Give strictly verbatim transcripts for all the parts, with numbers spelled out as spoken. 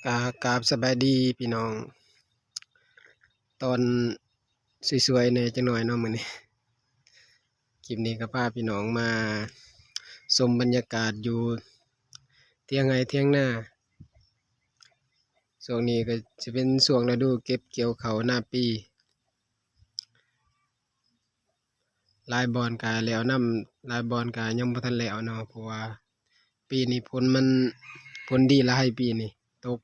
กราบ กราบสบายดีพี่น้อง ตอนสวยๆแหน่จักหน่อยเนาะมื้อนี้ คลิปนี้ก็พาพี่น้องมาชมบรรยากาศอยู่เถียงไร่เถียงนา ช่วงนี้ก็สิเป็นช่วงฤดูเก็บเกี่ยวข้าวนาปี หลายบ่อนก็แล้วนำ หลายบ่อนก็ยังบ่ทันแล้วเนาะ เพราะว่าปีนี้ฝนมัน ฝนดีหลายปีนี้ ตก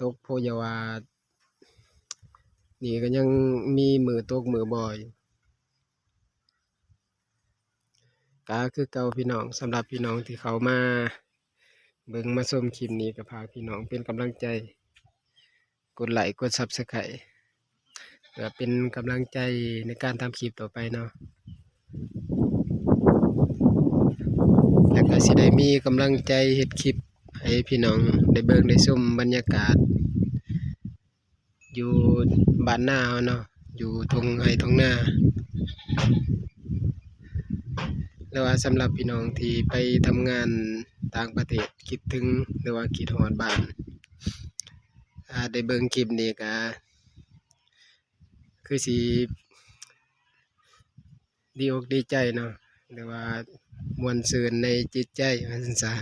ตกโพดอย่าว่า นี่ก็ยังมีมื้อตกมื้อบ่อยู่ ก็คือเก่าพี่น้อง สำหรับพี่น้องที่เข้ามาเบิ่งมาชมคลิปนี้ ก็ฝากพี่น้องเป็นกำลังใจ กดไลค์กด Subscribe เพื่อเป็นกำลังใจในการทำคลิปต่อไปเนาะ แล้วก็สิได้มีกำลังใจเฮ็ดคลิปให้พี่น้องได้เบิ่งได้ชมบรรยากาศ อยู่บ้านนาเฮาเนาะ อยู่ท่งไร่ท่งนา หรือว่าสำหรับพี่น้องที่ไปทำงานต่างประเทศ คิดถึงหรือว่าคิดฮอดบ้าน อ่า ได้เบิ่งคลิปนี้ก็คือสิดีอกดีใจเนาะ หรือว่าม่วนซื่นในจิตใจว่าซั่นซะ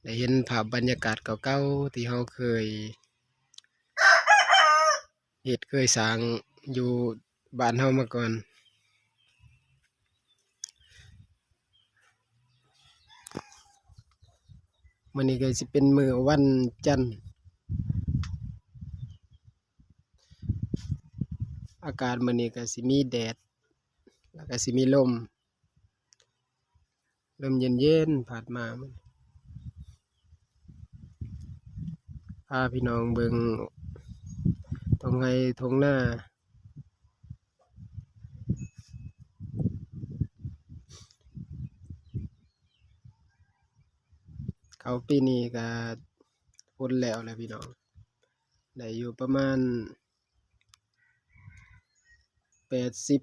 ได้เห็นภาพบรรยากาศเก่าๆที่เฮาเคยเฮ็ดเคยสร้างอยู่บ้านเฮามาก่อน มื้อนี้ก็สิเป็นมื้อวันจันทร์ อากาศมื้อนี้ก็สิมีแดด แล้วก็สิมีลม ลมเย็นๆพัดมามื้อนี้ พาพี่น้องเบิ่งท่งไร่ท่งนา ข้าวปีนี้ก็ฝนแล้วแหละพี่น้อง ได้อยู่ประมาณ แปดสิบ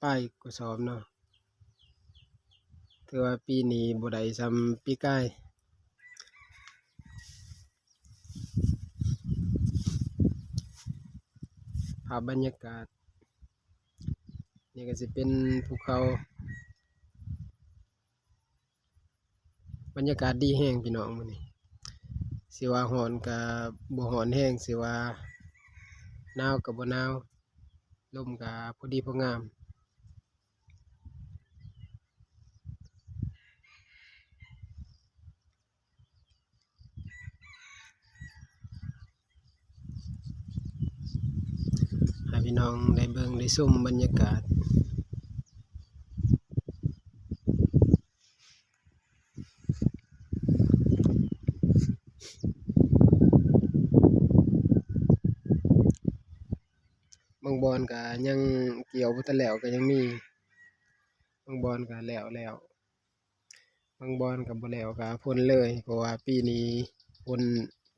ปลายกระสอบเนาะ ถือว่าปีนี้บ่ได้ส่ำปีกาย ภาพบรรยากาศ นี่ก็สิเป็นภูเขา บรรยากาศดีแฮงพี่น้องมื้อนี้ สิว่าร้อนก็บ่ร้อนแฮง สิว่าหนาวก็บ่หนาว ลมก็พอดีพองาม ให้พี่น้องได้เบิ่งได้ชมบรรยากาศ บางบ่อนก็ยังเกี่ยวบ่ทันแล้วก็ยังมี บางบ่อนก็แล้วแล้ว บางบ่อนก็บ่แล้วก็ฝนเลย เพราะว่าปีนี้ฝน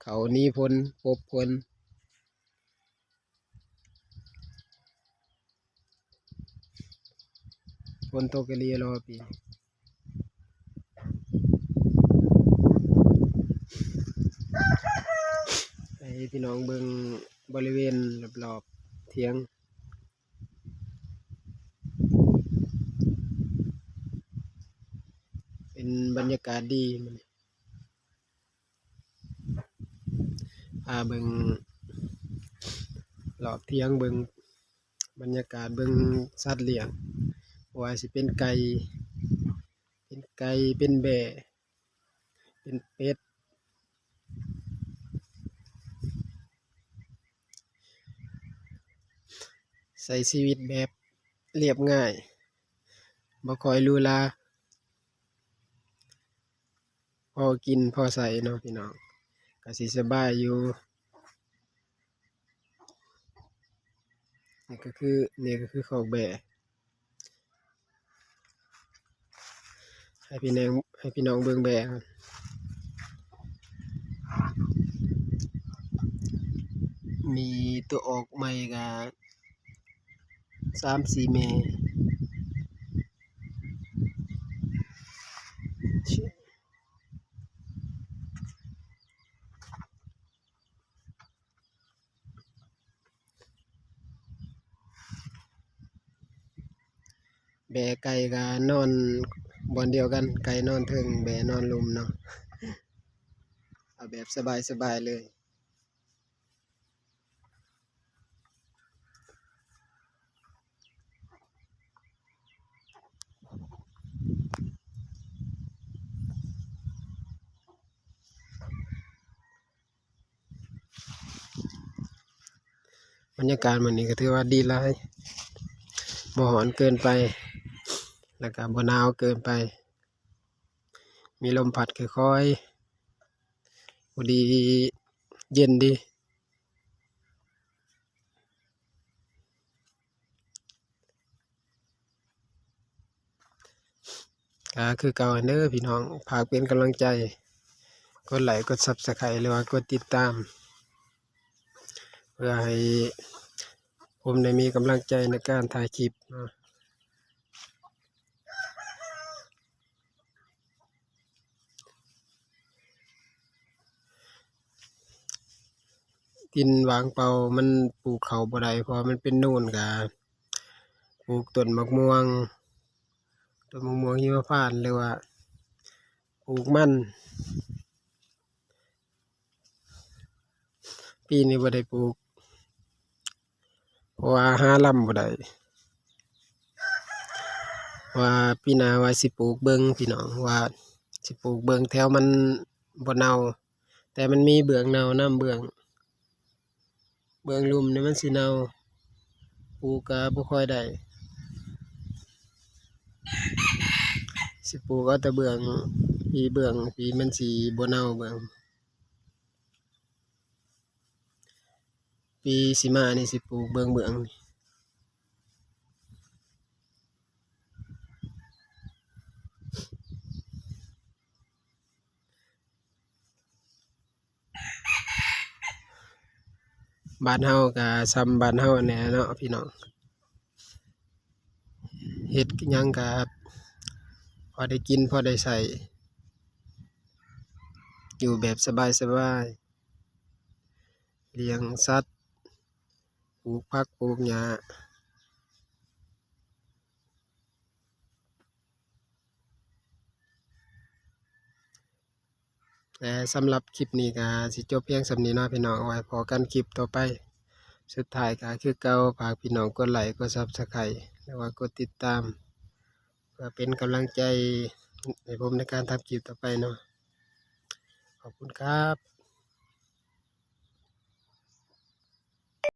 เขาหนีฝน ปบฝน ฝนตกอีหลีรอปีนี้ ให้พี่น้องเบิ่งบริเวณรอบๆเถียง เป็นบรรยากาศดีมื้อนี้ พาเบิ่งรอบเถียง เบิ่งบรรยากาศ เบิ่งสัตว์เลี้ยง บ่ว่าสิเป็นไก่ เป็นไก่ เป็นแบ้ เป็นเป็ด ใช้ชีวิตแบบเรียบง่าย บ่ค่อยหรูหรา พอกินพอใช้เนาะพี่น้อง ก็สิสบายอยู่ นี่ก็คือ นี่ก็คือคอกแบ้ ให้พี่น้อง ให้พี่น้องเบิ่งแบ้ครับ มีตัวออกใหม่ก็สามสี่แม่ แบไก่ก็นอนบ่อนเดียวกัน ไก่นอนเทิง แบนอนลุ่มเนาะ เอาแบบสบายๆเลย บรรยากาศมื้อนี้ก็ถือว่าดีหลาย บ่ฮ้อนเกินไป แล้วก็บ่หนาวเกินไป มีลมพัดค่อยๆ พอดี เย็นดี ก็คือเก่าเด้อพี่น้อง ฝากเป็นกำลังใจ กดไลค์ กด Subscribe หรือว่ากดติดตาม เพื่อให้ผมได้มีกำลังใจในการถ่ายคลิปเนาะ ถิ่นว่างเปล่ามันปลูกข้าวบ่ได้ เพราะว่ามันเป็นโนน ก็ปลูกต้นมะม่วง ต้นมะม่วงหิมพานต์ หรือว่าปลูกมัน ปีนี้บ่ได้ปลูก เพราะว่าหาลำบ่ได้ ว่าปีหน้าว่าสิปลูกเบิ่งพี่น้อง ว่าสิปลูกเบิ่งแถวมันบ่เน่า แต่มันมีเบื้องเน่านำ เบื้อง เบื้องลุ่มนี่มันสิเน่า ปลูกก็บ่ค่อยได้ สิปลูกเอาแต่เบื้อง ที่เบื้องที่มันสิบ่เน่า เบื้อง ปีสิมานี่สิปลูกเบื้อง เบื้องนี่ บ้านเฮาก็ส่ำบ้านเฮาแหน่เนาะพี่น้อง เฮ็ดหยังก็พอได้กินพอได้ใช้ อยู่แบบสบายๆ เลี้ยงสัตว์ ปลูกผักปลูกหญ้า แต่สำหรับคลิปนี้ก็สิจบเพียงส่ำนี้เนาะพี่น้อง ไว้พ้อกันคลิปต่อไป สุดท้ายก็คือเก่า ฝากพี่น้องกดไลค์ กด Subscribe หรือว่ากดติดตาม เพื่อเป็นกำลังใจให้ผมในการทำคลิปต่อไปเนาะ ขอบคุณครับ